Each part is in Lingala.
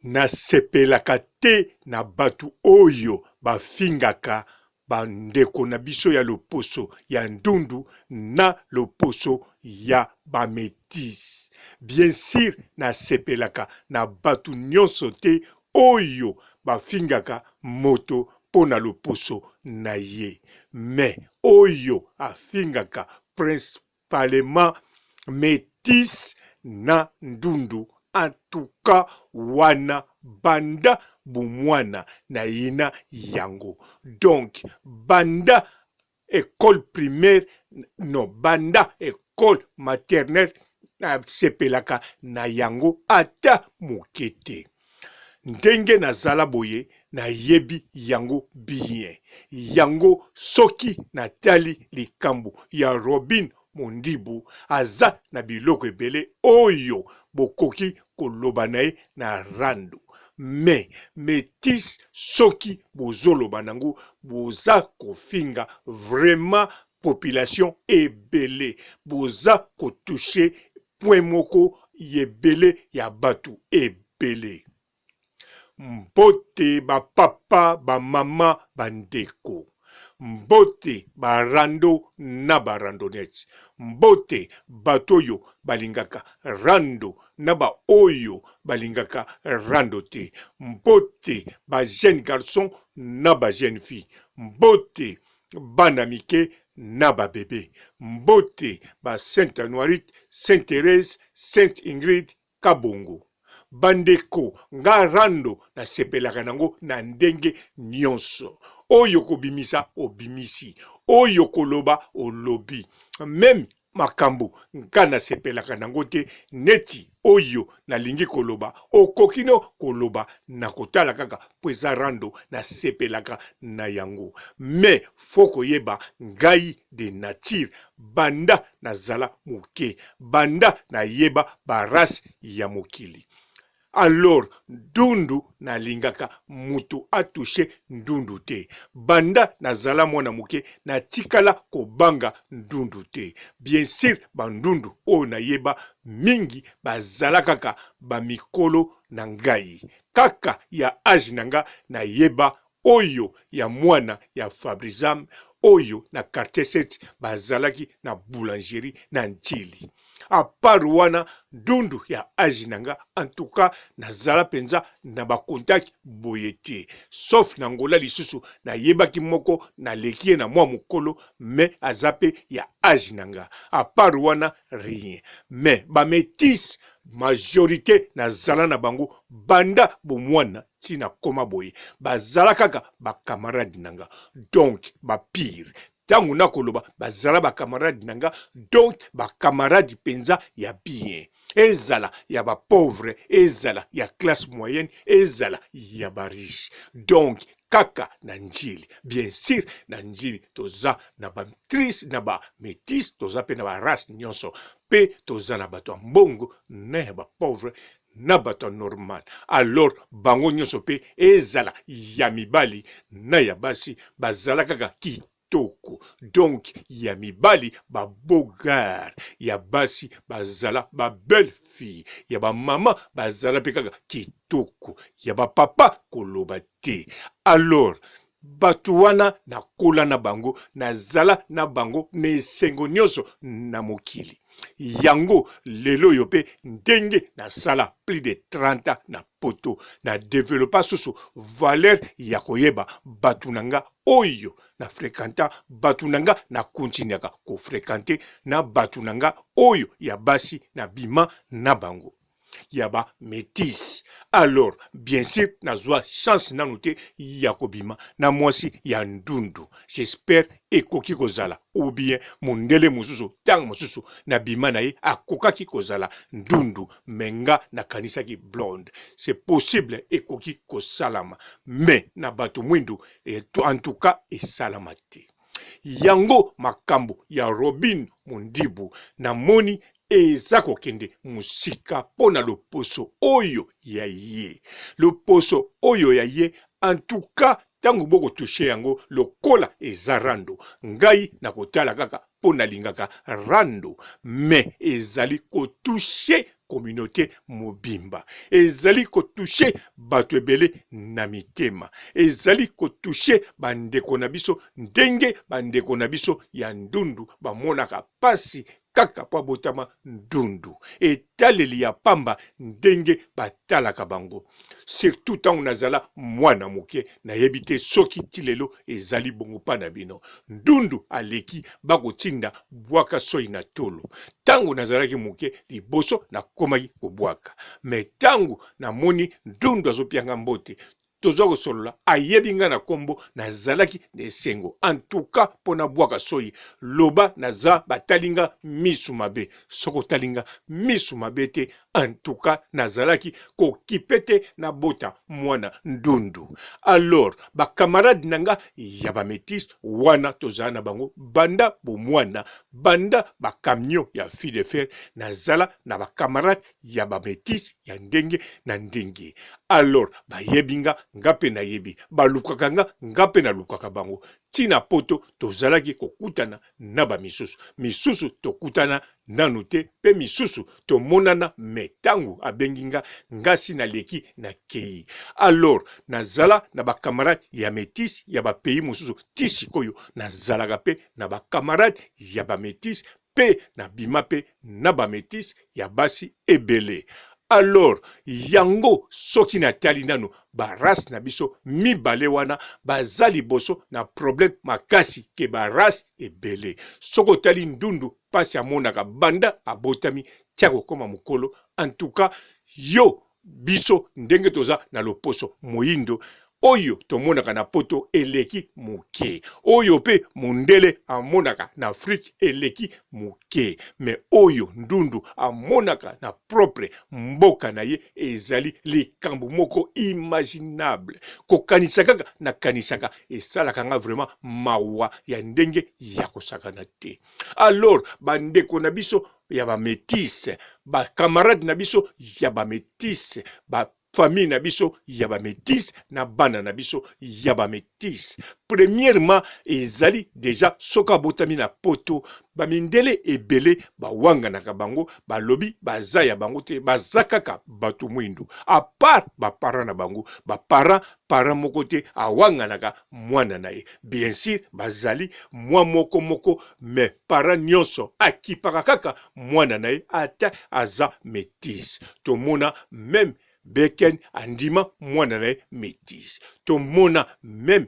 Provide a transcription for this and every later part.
Nasepelaka te na batu oyo bafingaka ba ndeko na biso ya loposo ya ndundu na loposo ya ba metis. Bien sur nasepelaka na batu nionso te oyo bafingaka moto mpo na loposo na ye. Mais oyo afingaka principalement metis na ndundu en tout cas wana banda bomwana nayina yango. Donc banda ecole primaire non banda ecole maternelle nasepelaka na yango ata moke te. Ndenge nazala boye nayebi yango bien. Yango soki natali likambo ya Robin Mondibu aza na biloko ebele oyo bokoki koloba na ye na rando mais metis soki bozoloba nango boza kofinga vraiment population ebele boza ko touche point moko ebele ya batu ebele. Mbote ba papa, ba mama, ba ndeko. Mbote ba rando na ba randonnettes. Mbote bato oyo balingaka rando na ba oyo balingaka rando te. Mbote ba jeunes garçons na ba jeunes filles. Mbote bana mike na ba bebe. Mbote ba Sainte Anuarite, Sainte Therèse, Sainte Ingrid Kabongo. Ba ndeko nga rando na sepelaka nango na ndenge nionso. Oyo kobimisa obimisi, oyo koloba olobi. Meme makambu nga na sepelaka nango te neti oyo nalingi koloba okoki no koloba na kotala kaka po eza rando na sepelaka na yango. Mais faut koyeba ngai de nature banda na zala muke banda na yeba ba race ya mokili alors ndundu na lingaka mutu a touche ndundu te banda na zala mwana muke na tikala kobanga ndundu te bien sur ba ndundu oyo na yeba mingi bazala kaka ba mikolo na ngai kaka ya age na nga na yeba Oyo ya mwana ya Fabrizam oyo na quartier 7 bazalaki na boulangerie na Ndjili. A part wana ndundu ya age na nga en tout cas nazala penza na ba contact boye te. Sauf na Angola lisusu nayebaki moko naleki ye na mwa mukolo mais aza pe ya age na nga. A part wana rien. Mais ba metis majorite nazala na bango banda bomwana ti na koma boye bazala kaka ba camarade na nga donc ba pire ntango nakoloba bazala ba camarade na nga donc ba camarade mpenza ya bien ezala ya ba pauvre ezala ya classe moyenne ezala ya ba riche donc kaka na njili bien sur na njili toza na ba tris na ba metis toza mpe na ba race nyonso mpe toza na bato ya mbongo na ya ba pauvre na bato ya normal alors bango nyonso mpe ezala ya mibali na ya basi bazala kaka kitoko donc ya mibali ba beau gars ya basi bazala ba belle fille ya ba mama bazala mpe kaka kitoko ya ba papa koloba te alors Bato wana nakola na bango, nazala na bango na esengo nyonso na mokili. Yango lelo oyo mpe ndenge nasala plus de 30 ans na poto, na developpa susu valeur ya koyeba bato na nga oyo na frequenta, bato na nga na continuaka ko frequenter na bato na nga oyo ya basi na bima na bango. ya ba metis alors bien sur nazwa chance nanu te ya kobima na mwasi ya ndundu j'espère ekoki kozala ou bien mondele mosusu ntango mosusu nabima na ye akokaki kozala ndundu me nga nakanisaki blonde c'est possible ekoki kosalama mais na bato mwindu en tout cas esalama te yango makambo ya Robin Mundibu namoni eza kokende mosika mpo na loposo oyo ya ye loposo oyo ya ye en tout cas ntango bokotushe yango lokola eza rando ngai nakotala kaka mpo nalingaka rando mais ezali kotushe. communauté mobimba, ezali kotouche bato ebele na mitema, ezali kotouche bandeko na biso ndenge bandeko na biso ya ndundu bamonaka pasi kaka mpo abotama ndundu, etaleli ya pamba ndenge batalaka bango, surtout ntango nazala mwana moke. Nayebi te soki ti lelo ezali bongo mpa na bino. Ndundu aleki bakotinda bwaka soi na tolo. Ntango nazalaki moke liboso nakomaki kobwaka, me ntango namoni ndundu azopianga mbote, tozwa kosolola, ayebi ngai na kombo, nazalaki na esengo antuka mpo nabwaka soi. Loba naza batali nga misu mabe, soki otali nga misu mabe te, antuka nazalaki kokipe te nabota mwana ndundu. Alors bakamarade na nga ya bametise wana tozala na bango banda bomwana, banda bakamion ya fil de fer, nazala na bakamarade ya ba metis ya ndenge na ndenge. Alors bayebi nga, nga mpe nayebi, balukaka nga, nga mpe nalukaka bango. Ti na poto tozalaki kokutana na ba misusu, misusu tokutana nanu te mpe misusu tomonana, mais tango abengi nga, nga si naleki nakeyi. Alors nazala na ba camarades ya metis ya ba pays mosusu, ti sikoyo nazalaka mpe na ba camarades ya ba metis pe na bima pe na ba metis ya basi ebele. Alors yango soki na tali nanu ba race na biso mibale wana baza liboso na problème makasi ke ba race ebele. Soki otali ndundu pasi amonaka banda abotami ti akokoma mukolo, en tout cas yo Biso ndenge toza na loposo moindo, oyo tomonaka na poto eleki moke, oyo pe mundele amonaka na Afrique eleki moke, mais oyo ndundu amonaka na propre mboka na ye ezali likambo moko imaginable. Kokanisa kaka nakanisaka esalaka nga vraiment mawa ya ndenge ya kosakana te. Alors ba ndeko na biso ya ba metisse, ba camarades na biso ya ba metisse, ba famille na biso ya ba metisse na bana na biso ya ba metisse. Premièrement ezali deja soki abotami na poto, ba mindele ebele bawanganaka bango, balobi baza ya bango te, baza kaka bato mwindu, a part ba parents na bango, ba parents parent moko te awanganaka mwana na ye. Bien sur bazali mwa moko moko, mais parent nyonso akipaka kaka mwana na ye ata aza metisse. Tomona meme Beken andima mwana na ye metisse, tomona meme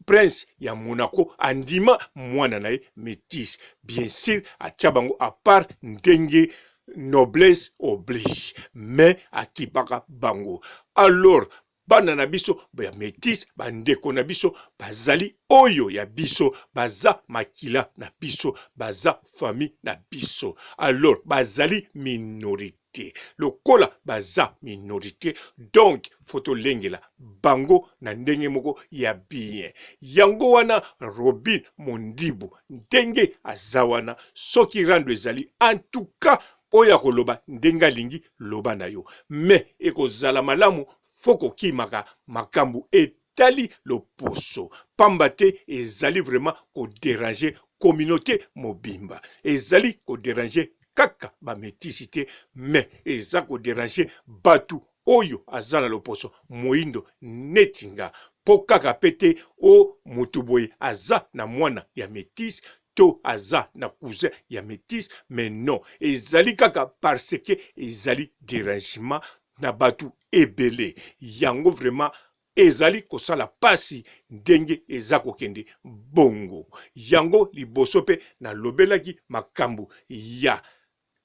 prince ya Monaco andima mwana na ye metisse. Bien sur atia bango à part ndenge noblesse oblige, mais akipaka bango. Alors bana na biso ya metis, ba ndeko na biso bazali oyo ya biso, baza makila na biso, baza famille na biso. Alors bazali minorite, lokola baza minorite donc faut tolengela bango na ndenge moko ya bien. Yango wana Robin Mondibu ndenge aza wana, soki rando ezali en tout cas oyo akoloba ndenge alingi loba na yo, mais ekozala malamu fo kokimaka makambu etali loposo pamba te ezali vraiment ko deranger communaute mobimba, ezali ko deranger kaka ba metisi te mais eza ko deranger batu oyo aza na loposo moindo neti nga, po kaka pe te o mutu boye aza na mwana ya metisse to aza na cousin ya metisse, mais non, ezali kaka parce que ezali derangement na batu ebele, yango vraiment ezali kosala pasi ndenge eza kokende bongo. Yango liboso pe nalobelaki makambu ya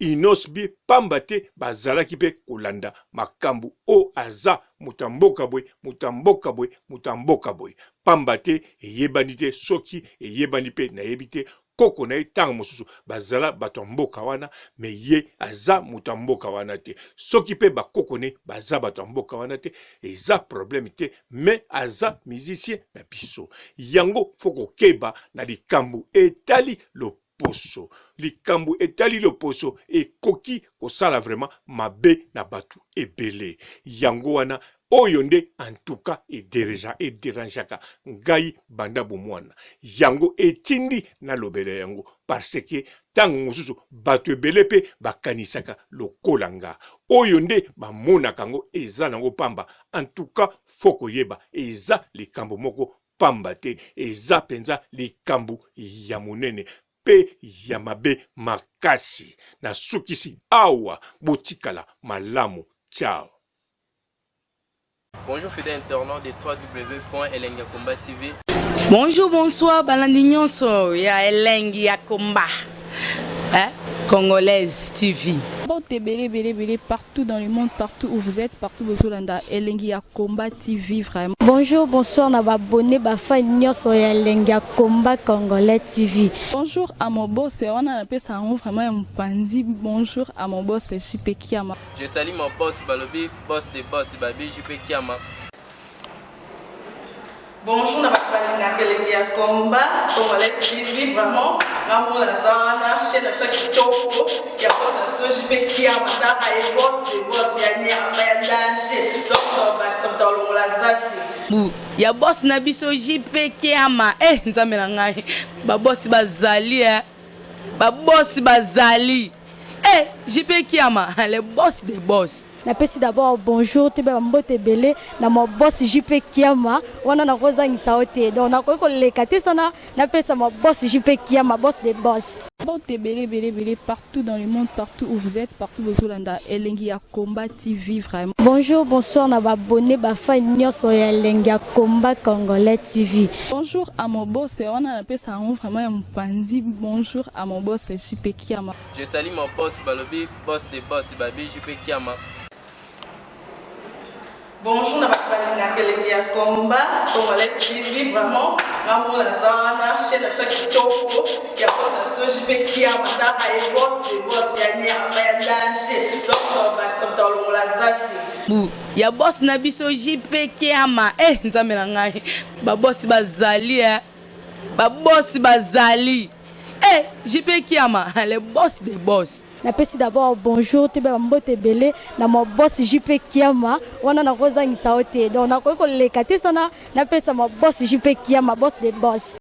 Innoss'B pamba te bazalaki pe kolanda makambu o aza moto ya mboka boye, moto ya mboka boye, moto ya mboka boye pamba te eyebani te soki eyebani pe nayebi te koko na ye tango mosusu bazala bato ya mboka wana mais ye aza moto ya mboka wana te soki pe ba koko ne baza bato ya mboka wana te eza problème te mais aza musicien na biso yango fo kokeba na likambu etali loposo. Likambo etali loposo ekoki kosala vraiment mabe na batu ebele. Yango wana Oyo nde en tout cas ederangeaka ngai banda bomwana. Yango etindi nalobela yango parce que tango mosusu bato ebele pe bakanisaka lokola nga. Oyo nde bamonaka yango eza nango pamba. En tout cas faut koyeba eza likambo moko pamba te, eza penza likambo ya monene pe ya mabe makasi. Nasukisi awa, botikala malamu. Ciao. Bonjour fidèle internaute de www.elengiyakomba TV. Bonjour, bonsoir, balandi nyonso ya Elengi ya Komba. Hein? Congolaise TV. Mbote ebele ebele ebele partout dans le monde, partout où vous êtes, partout bozolanda Elengi ya Combat TV vraiment. Bonjour, bonsoir na ba abonnés ba fans nyonso ya Elengi ya Combat Congolais TV. Bonjour à mon boss, wana napesa yango vraiment ya mopanzi. Bonjour à mon boss JP Kiama. Je salue mon boss balobi boss de boss babi JP Kiama. Bonjour na bato balingaka elengi ya combat congolais TV vraiment nga moko naza wana chaîne na biso ya kitoko ya boss na biso JP Kiama tala ye boss de boss ya nyama ya danger donc tobakisa moto alongola zaki Bu ya boss na biso JP Kiama eh nzambe na ngai ba boss bazali eh ba boss bazali eh JP Kiama le boss des boss. Napesi d'abord bonjour toyeba ba mbote ebele na ma boss JP Kiama wana nakozangisa yo te donc nakoki koleka te sana napesa ma boss JP Kiama boss de boss. Mbote ebele ebele ebele partout dans le monde partout où vous êtes partout bozolanda Elengi ya Combat TV vraiment. Bonjour bonsoir na ba abonnes ba fans nionso ya Elengi ya Combat Congolais TV. Bonjour à mon boss wana napesa yango vraiment ya mopanzi bonjour à mon boss JP Kiama. Je salue mon boss balobi boss de boss babi JP Kiama. Bonjour na bato balingaka elengi ya combat congolais TV vraiment nga moko naza wana chaîne na biso ya kitoko ya boss na biso JP Kiama tala ye boss de boss ya nyama ya danger donc tobakisa moto alongola zaki Bu ya boss na biso JP Kiama eh nzambe na ngai ba boss bazali eh ba boss bazali eh JP Kiama le boss des boss. Napesi d'abord bonjour toyeba ba mbote ebele na ma boss JP Kiama wana nakozangisa yo te donc nakoki koleka te sana napesa ma boss JP Kiama boss des boss.